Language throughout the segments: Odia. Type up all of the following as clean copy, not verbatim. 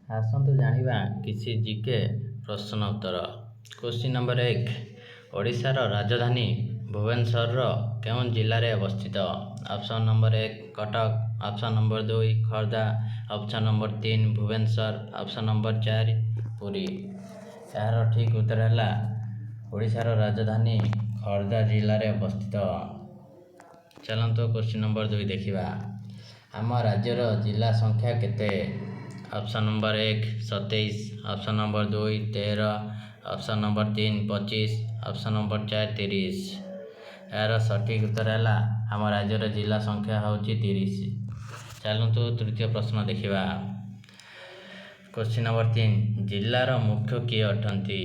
ଆସନ୍ତୁ ଜାଣିବା କିଛି ଜିକେ ପ୍ରଶ୍ନ ଉତ୍ତର। କ୍ୱେଶ୍ଚିନ୍ ନମ୍ବର 1, ଓଡ଼ିଶାର ରାଜଧାନୀ ଭୁବନେଶ୍ୱରର କେଉଁ ଜିଲ୍ଲାରେ ଅବସ୍ଥିତ? Option number 1, Cuttack. Option number 2, Khordha. Option number 3, Bhubaneswar. Option number 4, Puri. ଏହାର ଠିକ୍ ଉତ୍ତର ହେଲା, ଓଡ଼ିଶାର ରାଜଧାନୀ ଖୋର୍ଦ୍ଧା ଜିଲ୍ଲାରେ ଅବସ୍ଥିତ। ଚାଲନ୍ତୁ କ୍ୱେଶ୍ଚିନ୍ ନମ୍ବର 2 ଦେଖିବା। ଆମ ରାଜ୍ୟର ଜିଲ୍ଲା ସଂଖ୍ୟା କେତେ? Option number 1, 27। Option number 2, 13। Option number 3, 25। Option number 4, 30। ଏହାର ସଠିକ୍ ଉତ୍ତର ହେଲା, ଆମ ରାଜ୍ୟର ଜିଲ୍ଲା ସଂଖ୍ୟା ହେଉଛି 30। ଚାଲନ୍ତୁ ତୃତୀୟ ପ୍ରଶ୍ନ ଦେଖିବା। କ୍ୱେଶ୍ଚିନ୍ ନମ୍ବର 3, ଜିଲ୍ଲାର ମୁଖ୍ୟ କିଏ ଅଟନ୍ତି?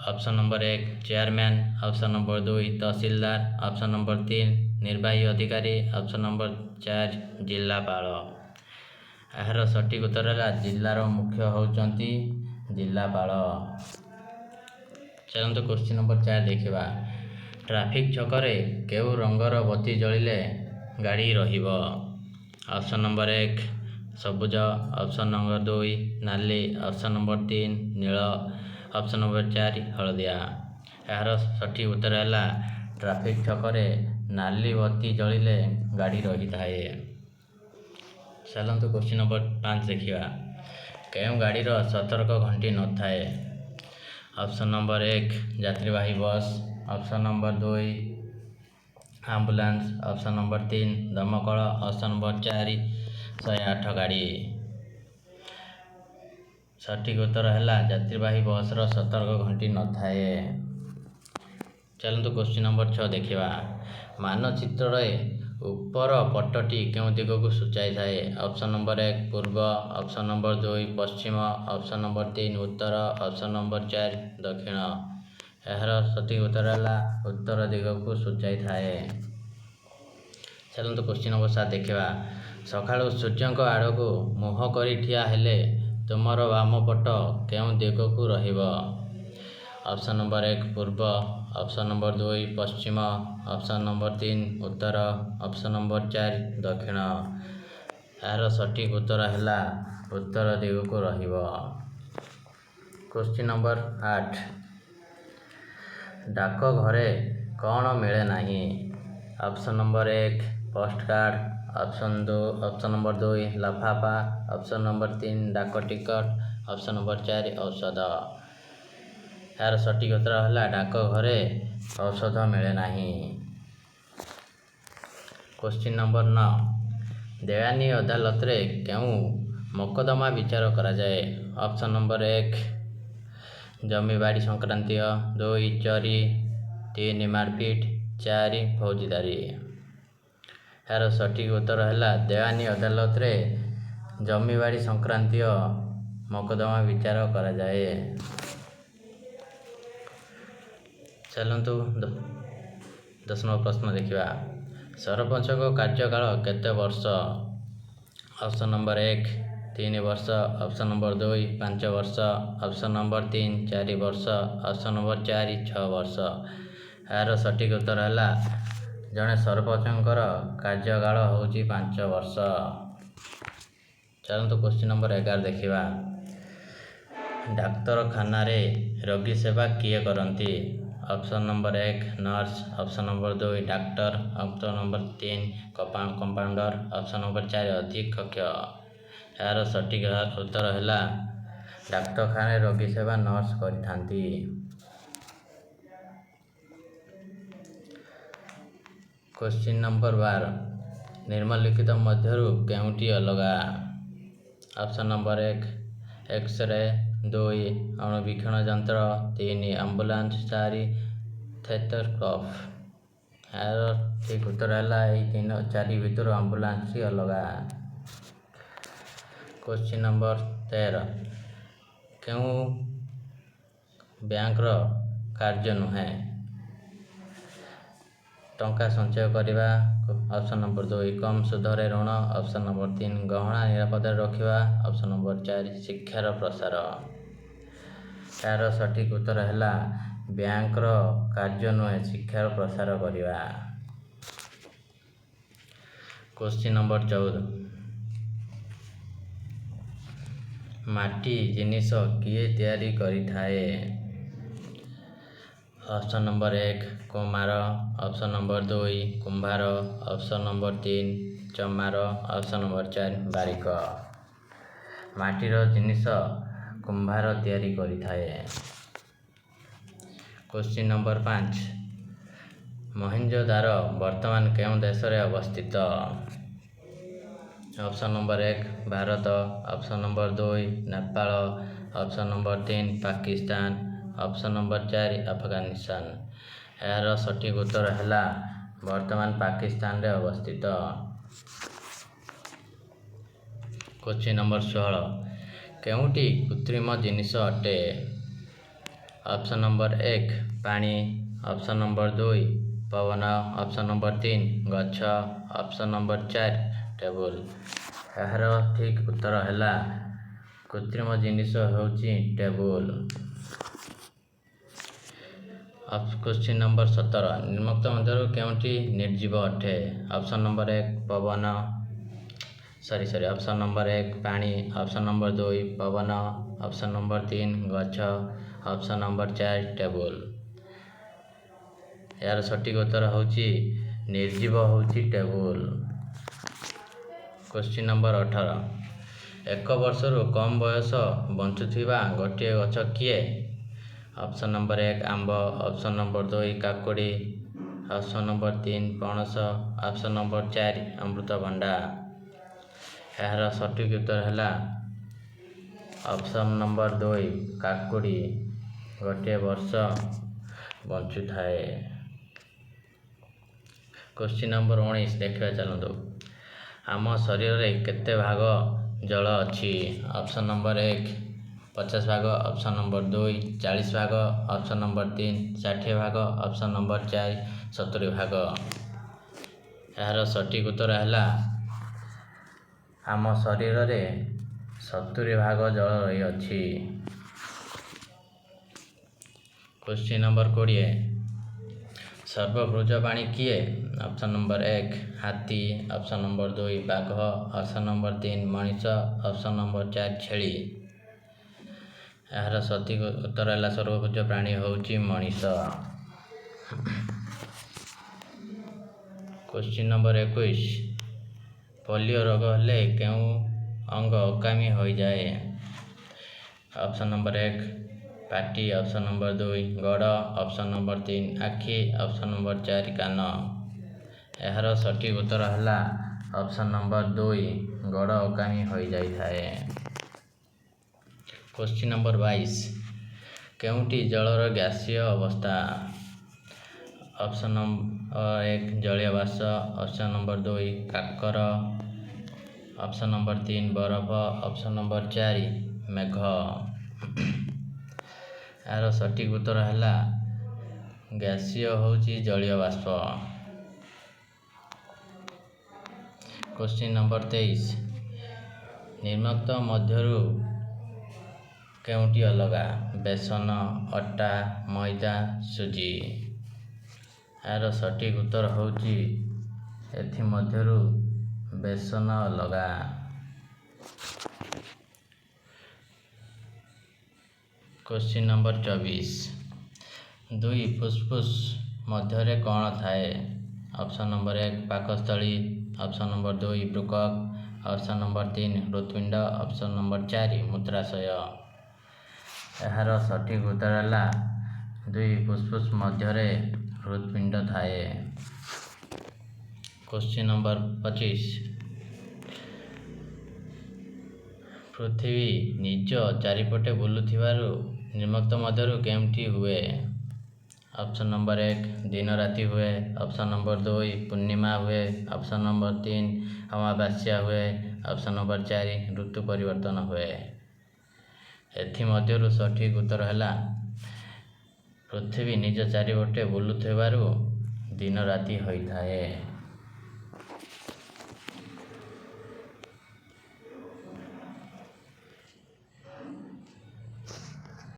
Option number 1, chairman. Option number 2, ତହସିଲଦାର। ଅପସନ୍ ନମ୍ବର 3, ନିର୍ବାହୀ ଅଧିକାରୀ। ଅପସନ୍ ନମ୍ବର 4, ଜିଲ୍ଲାପାଳ। ଏହାର ସଠିକ୍ ଉତ୍ତର ହେଲା, ଜିଲ୍ଲାର ମୁଖ୍ୟ ହେଉଛନ୍ତି ଜିଲ୍ଲାପାଳ। ଚାଲନ୍ତୁ କ୍ୱେଶ୍ଚିନ୍ ନମ୍ବର 4 ଦେଖିବା। ଟ୍ରାଫିକ୍ ଛକରେ କେଉଁ ରଙ୍ଗର ବତି ଜଳିଲେ ଗାଡ଼ି ରହିବ? ଅପସନ୍ ନମ୍ବର 1, ସବୁଜ। ଅପସନ୍ ନମ୍ବର 2, ନାଲି। ଅପସନ୍ ନମ୍ବର 3, ନୀଳ। ଅପସନ୍ ନମ୍ବର 4, ହଳଦିଆ। ଏହାର ସଠିକ୍ ଉତ୍ତର ହେଲା, ଟ୍ରାଫିକ୍ ଛକରେ ନାଲି ବତି ଜଳିଲେ ଗାଡ଼ି ରହିଥାଏ। ଚାଲନ୍ତୁ କ୍ୱେଶ୍ଚିନ୍ ନମ୍ବର 5 ଦେଖିବା। କେଉଁ ଗାଡ଼ିର ସତର୍କ ଘଣ୍ଟି ନଥାଏ? ଅପସନ୍ ନମ୍ବର 1, ଯାତ୍ରୀବାହୀ bus. Option number 2, ambulance. Option number 3, ଦମକଳ। ଅପସନ୍ ନମ୍ବର 4, 108 ଗାଡ଼ି। ସଠିକ୍ ଉତ୍ତର ହେଲା, ଯାତ୍ରୀବାହୀ ବସ୍ର ସତର୍କ ଘଣ୍ଟି ନଥାଏ। ଚାଲନ୍ତୁ କ୍ୱେଶ୍ଚିନ୍ ନମ୍ବର 6 ଦେଖିବା। ମାନଚିତ୍ରରେ ଉପର ପଟଟି କେଉଁ ଦିଗକୁ ସୂଚାଇଥାଏ? ଅପସନ୍ ନମ୍ବର 1, ପୂର୍ବ। ଅପସନ୍ ନମ୍ବର 2, ପଶ୍ଚିମ। ଅପସନ୍ ନମ୍ବର 3, ଉତ୍ତର। ଅପସନ୍ ନମ୍ବର 4, ଦକ୍ଷିଣ। ଏହାର ସଠିକ୍ ଉତ୍ତର ହେଲା, ଉତ୍ତର ଦିଗକୁ ସୂଚାଇଥାଏ। ଚାଲନ୍ତୁ କ୍ୱେଶ୍ଚିନ୍ ନମ୍ବର 7 ଦେଖିବା। ସକାଳୁ ସୂର୍ଯ୍ୟଙ୍କ ଆଡ଼କୁ ମୁହଁ କରି ଠିଆ ହେଲେ ତୁମର ବାମ ପଟ କେଉଁ ଦିଗକୁ ରହିବ? ଅପସନ୍ ନମ୍ବର 1, ପୂର୍ବ। ଅପସନ୍ ନମ୍ବର 2, ପଶ୍ଚିମ। ଅପସନ୍ ନମ୍ବର 3, ଉତ୍ତର। ଅପସନ୍ ନମ୍ବର 4, ଦକ୍ଷିଣ। ଏହାର ସଠିକ୍ ଉତ୍ତର ହେଲା, ଉତ୍ତର ଦିଗକୁ ରହିବ। କ୍ୱେଶ୍ଚିନ୍ ନମ୍ବର 8, ଡାକଘରେ କ'ଣ ମିଳେ ନାହିଁ? Option number 1, post card. Option number 2, ଲଫାପା। ଅପସନ୍ ନମ୍ବର 3, ଡାକ ଟିକଟ। ଅପସନ୍ ନମ୍ବର 4, ଔଷଧ। ଏହାର ସଠିକ୍ ଉତ୍ତର ହେଲା, ଡାକଘରେ ଔଷଧ ମିଳେ ନାହିଁ। କ୍ୱେଶ୍ଚିନ୍ ନମ୍ବର 9, ଦେୱାନୀ ଅଦାଲତରେ କେଉଁ ମକଦ୍ଦମା ବିଚାର କରାଯାଏ? ଅପସନ୍ ନମ୍ବର 1, ଜମିବାଡ଼ି ସଂକ୍ରାନ୍ତୀୟ। 2, ଚୋରି। 3, ମାରପିଟ। 4, ଫୌଜଦାରୀ। ଏହାର ସଠିକ୍ ଉତ୍ତର ହେଲା, ଦେୱାନୀ ଅଦାଲତରେ ଜମିବାଡ଼ି ସଂକ୍ରାନ୍ତୀୟ ମକଦ୍ଦମା ବିଚାର କରାଯାଏ। ଚାଲନ୍ତୁ 10 ନମ୍ବର ପ୍ରଶ୍ନ ଦେଖିବା। ସରପଞ୍ଚଙ୍କ କାର୍ଯ୍ୟକାଳ କେତେ ବର୍ଷ? ଅପସନ୍ ନମ୍ବର 1, 3 ବର୍ଷ। ଅପସନ୍ ନମ୍ବର 2, 5 ବର୍ଷ। ଅପସନ୍ ନମ୍ବର 3, 4 ବର୍ଷ। ଅପସନ୍ ନମ୍ବର 4, 6 ବର୍ଷ। ଏହାର ସଠିକ୍ ଉତ୍ତର ହେଲା, ଜଣେ ସରପଞ୍ଚଙ୍କର କାର୍ଯ୍ୟକାଳ ହେଉଛି 5 ବର୍ଷ। ଚାଲନ୍ତୁ କ୍ୱେଶ୍ଚିନ୍ ନମ୍ବର 11 ଦେଖିବା। ଡାକ୍ତରଖାନାରେ ରୋଗୀ ସେବା କିଏ କରନ୍ତି? Option number 1, nurse. Option number 2, ଡାକ୍ତର। Option number 3, compounder. Option number 4, ଅଧୀକ୍ଷକ। ଏହାର ସଠିକ୍ ଉତ୍ତର ହେଲା, ଡାକ୍ତରଖାନାରେ ରୋଗୀ ସେବା ନର୍ସ କରିଥାନ୍ତି। କ୍ୱେଶ୍ଚିନ୍ ନମ୍ବର 12, ନିମ୍ନଲିଖିତ ମଧ୍ୟରୁ କେଉଁଟି ଅଲଗା? Option number 1, x-ray. 2, ଅଣୁବୀକ୍ଷଣ ଯନ୍ତ୍ର। 3, ଆମ୍ବୁଲାନ୍ସ। 4, ଷ୍ଟେଥୋସ୍କୋପ୍। ଏହାର ଠିକ୍ ଉତ୍ତର ହେଲା, ଏଇ ତିନି ଚାରି ଭିତରୁ ଆମ୍ବୁଲାନ୍ସଟି ଅଲଗା। କ୍ୱେଶ୍ଚିନ୍ ନମ୍ବର 13, କେଉଁ ବ୍ୟାଙ୍କର କାର୍ଯ୍ୟ ନୁହେଁ? ଟଙ୍କା ସଞ୍ଚୟ କରିବା। ଅପସନ୍ ନମ୍ବର 2, କମ୍ ସୁଧରେ ଋଣ। ଅପସନ୍ ନମ୍ବର 3, ଗହଣା ନିରାପଦରେ ରଖିବା। ଅପସନ୍ ନମ୍ବର 4, ଶିକ୍ଷାର ପ୍ରସାର। ଏହାର ସଠିକ୍ ଉତ୍ତର ହେଲା, ବ୍ୟାଙ୍କର କାର୍ଯ୍ୟ ନୁହେଁ ଶିକ୍ଷାର ପ୍ରସାର କରିବା। କ୍ୱେଶ୍ଚିନ୍ ନମ୍ବର 14, ମାଟି ଜିନିଷ କିଏ ତିଆରି କରିଥାଏ? Option number 1 Kumar, option number 2 କୁମ୍ଭାର, option number 3 ଚମାର, option number 4 Barik. ମାଟିର ଜିନିଷ କୁମ୍ଭାର ତିଆରି କରିଥାଏ। କୋଶ୍ଚିନ୍ ନମ୍ବର 5, ମହେଞ୍ଜୋଦାରୋ ବର୍ତ୍ତମାନ କେଉଁ ଦେଶରେ ଅବସ୍ଥିତ? Option number 1 Bharat, option number 2 Nepal, option number 3 Pakistan, option number 4 Afghanistan. ଏହାର ସଠିକ୍ ଉତ୍ତର ହେଲା ବର୍ତ୍ତମାନ ପାକିସ୍ତାନରେ ଅବସ୍ଥିତ। କୋଶ୍ଚିନ୍ ନମ୍ବର 16, କେଉଁଟି କୃତ୍ରିମ ଜିନିଷ ଅଟେ? ଅପସନ୍ ନମ୍ବର 1 ପାଣି, ଅପସନ୍ ନମ୍ବର 2 ପବନ, ଅପସନ୍ ନମ୍ବର 3 ଗଛ, ଅପସନ୍ ନମ୍ବର 4 ଟେବୁଲ। ଏହାର ଠିକ୍ ଉତ୍ତର ହେଲା କୃତ୍ରିମ ଜିନିଷ ହେଉଛି ଟେବୁଲ। କୋଶ୍ଚିନ୍ ନମ୍ବର 17, ନିମ୍ନୋକ୍ତ ମଧ୍ୟରୁ କେଉଁଟି ନିର୍ଜୀବ ଅଟେ? ଅପସନ୍ ନମ୍ବର 1 ପବନ, ସରି ସରି, ଅପସନ୍ ନମ୍ବର 1 ପାଣି, ଅପସନ୍ ନମ୍ବର 2 ପବନ, ଅପସନ୍ ନମ୍ବର 3 ଗଛ, ଅପସନ୍ ନମ୍ବର 4 ଟେବୁଲ। ଏହାର ସଠିକ୍ ଉତ୍ତର ହେଉଛି ନିର୍ଜୀବ ହେଉଛି ଟେବୁଲ। କୋଶ୍ଚିନ୍ ନମ୍ବର 18, ଏକ ବର୍ଷରୁ କମ୍ ବୟସ ବଞ୍ଚୁଥିବା ଗୋଟିଏ ଗଛ କିଏ? ଅପସନ୍ ନମ୍ବର 1 ଆମ୍ବ, ଅପସନ୍ ନମ୍ବର 2 କାକୁଡ଼ି, ଅପସନ୍ ନମ୍ବର 3 ପଣସ, ଅପସନ୍ ନମ୍ବର 4 ଅମୃତଭଣ୍ଡା। ଏହାର ସଠିକ୍ ଉତ୍ତର ହେଲା ଅପସନ୍ ନମ୍ବର 2 କାକୁଡ଼ି ଗୋଟିଏ ବର୍ଷ ବଞ୍ଚୁଥାଏ। କୋଶ୍ଚିନ୍ ନମ୍ବର 19 ଦେଖିବା ଚାଲନ୍ତୁ। ଆମ ଶରୀରରେ କେତେ ଭାଗ ଜଳ ଅଛି? ଅପସନ୍ ନମ୍ବର 1 50 ଭାଗ, ଅପସନ୍ ନମ୍ବର 2 40 ଭାଗ, ଅପସନ୍ ନମ୍ବର 3 60 ଭାଗ, ଅପସନ୍ ନମ୍ବର 4 70 ଭାଗ। ଏହାର ସଠିକ୍ ଉତ୍ତର ହେଲା ଆମ ଶରୀରରେ 70 ଭାଗ ଜଳ ରହିଅଛି। କୋଶ୍ଚିନ୍ ନମ୍ବର 20, ସର୍ବଭୁଜ ପ୍ରାଣୀ କିଏ? ଅପସନ୍ ନମ୍ବର 1 ହାତୀ, ଅପସନ୍ ନମ୍ବର 2 ବାଘ, ଅପସନ୍ ନମ୍ବର 3 ମଣିଷ, ଅପସନ୍ ନମ୍ବର 4 ଛେଳି। ଏହାର ସଠିକ୍ ଉତ୍ତର ହେଲା ସର୍ବଭୁଜ ପ୍ରାଣୀ ହେଉଛି ମଣିଷ। କୋଶ୍ଚିନ୍ ନମ୍ବର 21, ପୋଲିଓ ରୋଗ ହେଲେ କେଉଁ ଅଙ୍ଗ ଅକାମୀ ହୋଇଯାଏ? ଅପସନ୍ ନମ୍ବର 1 ପାଟି, ଅପସନ୍ ନମ୍ବର 2 ଗୋଡ଼, ଅପସନ୍ ନମ୍ବର 3 ଆଖି, ଅପସନ୍ ନମ୍ବର 4 କାନ। ଏହାର ସଠିକ୍ ଉତ୍ତର ହେଲା ଅପସନ୍ ନମ୍ବର 2 ଗୋଡ଼ ଅକାମୀ ହୋଇଯାଇଥାଏ। କୋଶ୍ଚିନ୍ ନମ୍ବର 22, କେଉଁଟି ଜଳର ଗ୍ୟାସୀୟ ଅବସ୍ଥା? ଅପସନ୍ ନମ୍ବର 1 ଜଳୀୟ ବାଷ୍ପ, ଅପସନ୍ ନମ୍ବର 2 କାକର, ଅପସନ୍ ନମ୍ବର 3 ବରଫ, ଅପସନ୍ ନମ୍ବର 4 ମେଘ। ଏହାର ସଠିକ୍ ଉତ୍ତର ହେଲା ଗ୍ୟାସୀୟ ହେଉଛି ଜଳୀୟ ବାଷ୍ପ। କୋଶ୍ଚିନ୍ ନମ୍ବର 23, ନିମ୍ନୋକ୍ତ ମଧ୍ୟରୁ କେଉଁଟି ଅଲଗା? ବେସନ, ଅଟା, ମଇଦା, ସୁଜି। ଏହାର ସଠିକ୍ ଉତ୍ତର ହେଉଛି ଏଥିମଧ୍ୟରୁ ବେସନ ଅଲଗା। କୋଶ୍ଚିନ୍ ନମ୍ବର 24, ଦୁଇ ଫୁସ୍ଫୁସ୍ ମଧ୍ୟରେ କ'ଣ ଥାଏ? ଅପସନ୍ ନମ୍ବର 1 ପାକସ୍ଥଳୀ, ଅପସନ୍ ନମ୍ବର 2 ବୃକକ୍, ଅପସନ୍ ନମ୍ବର 3 ହୃତ୍ପିଣ୍ଡ, ଅପସନ୍ ନମ୍ବର 4 ମୂତ୍ରାଶୟ। ଏହାର ସଠିକ୍ ଉତ୍ତର ହେଲା ଦୁଇ ଫୁସ୍ଫୁସ୍ ମଧ୍ୟରେ ହୃତ୍ପିଣ୍ଡ ଥାଏ। କୋଶ୍ଚିନ୍ ନମ୍ବର 25, ପୃଥିବୀ ନିଜ ଚାରିପଟେ ବୁଲୁଥିବାରୁ ନିମ୍ନୋକ୍ତ ମଧ୍ୟରୁ କେଉଁଟି ହୁଏ? ଅପସନ୍ ନମ୍ବର 1 ଦିନ ରାତି ହୁଏ, ଅପସନ୍ ନମ୍ବର 2 ପୂର୍ଣ୍ଣିମା ହୁଏ, ଅପସନ୍ ନମ୍ବର 3 ଅମାବାସ୍ୟା ହୁଏ, ଅପସନ୍ ନମ୍ବର 4 ଋତୁ ପରିବର୍ତ୍ତନ ହୁଏ। ଏଥିମଧ୍ୟରୁ ସଠିକ୍ ଉତ୍ତର ହେଲା ପୃଥିବୀ ନିଜ ଚାରିପଟେ ବୁଲୁଥିବାରୁ ଦିନ ରାତି ହୋଇଥାଏ।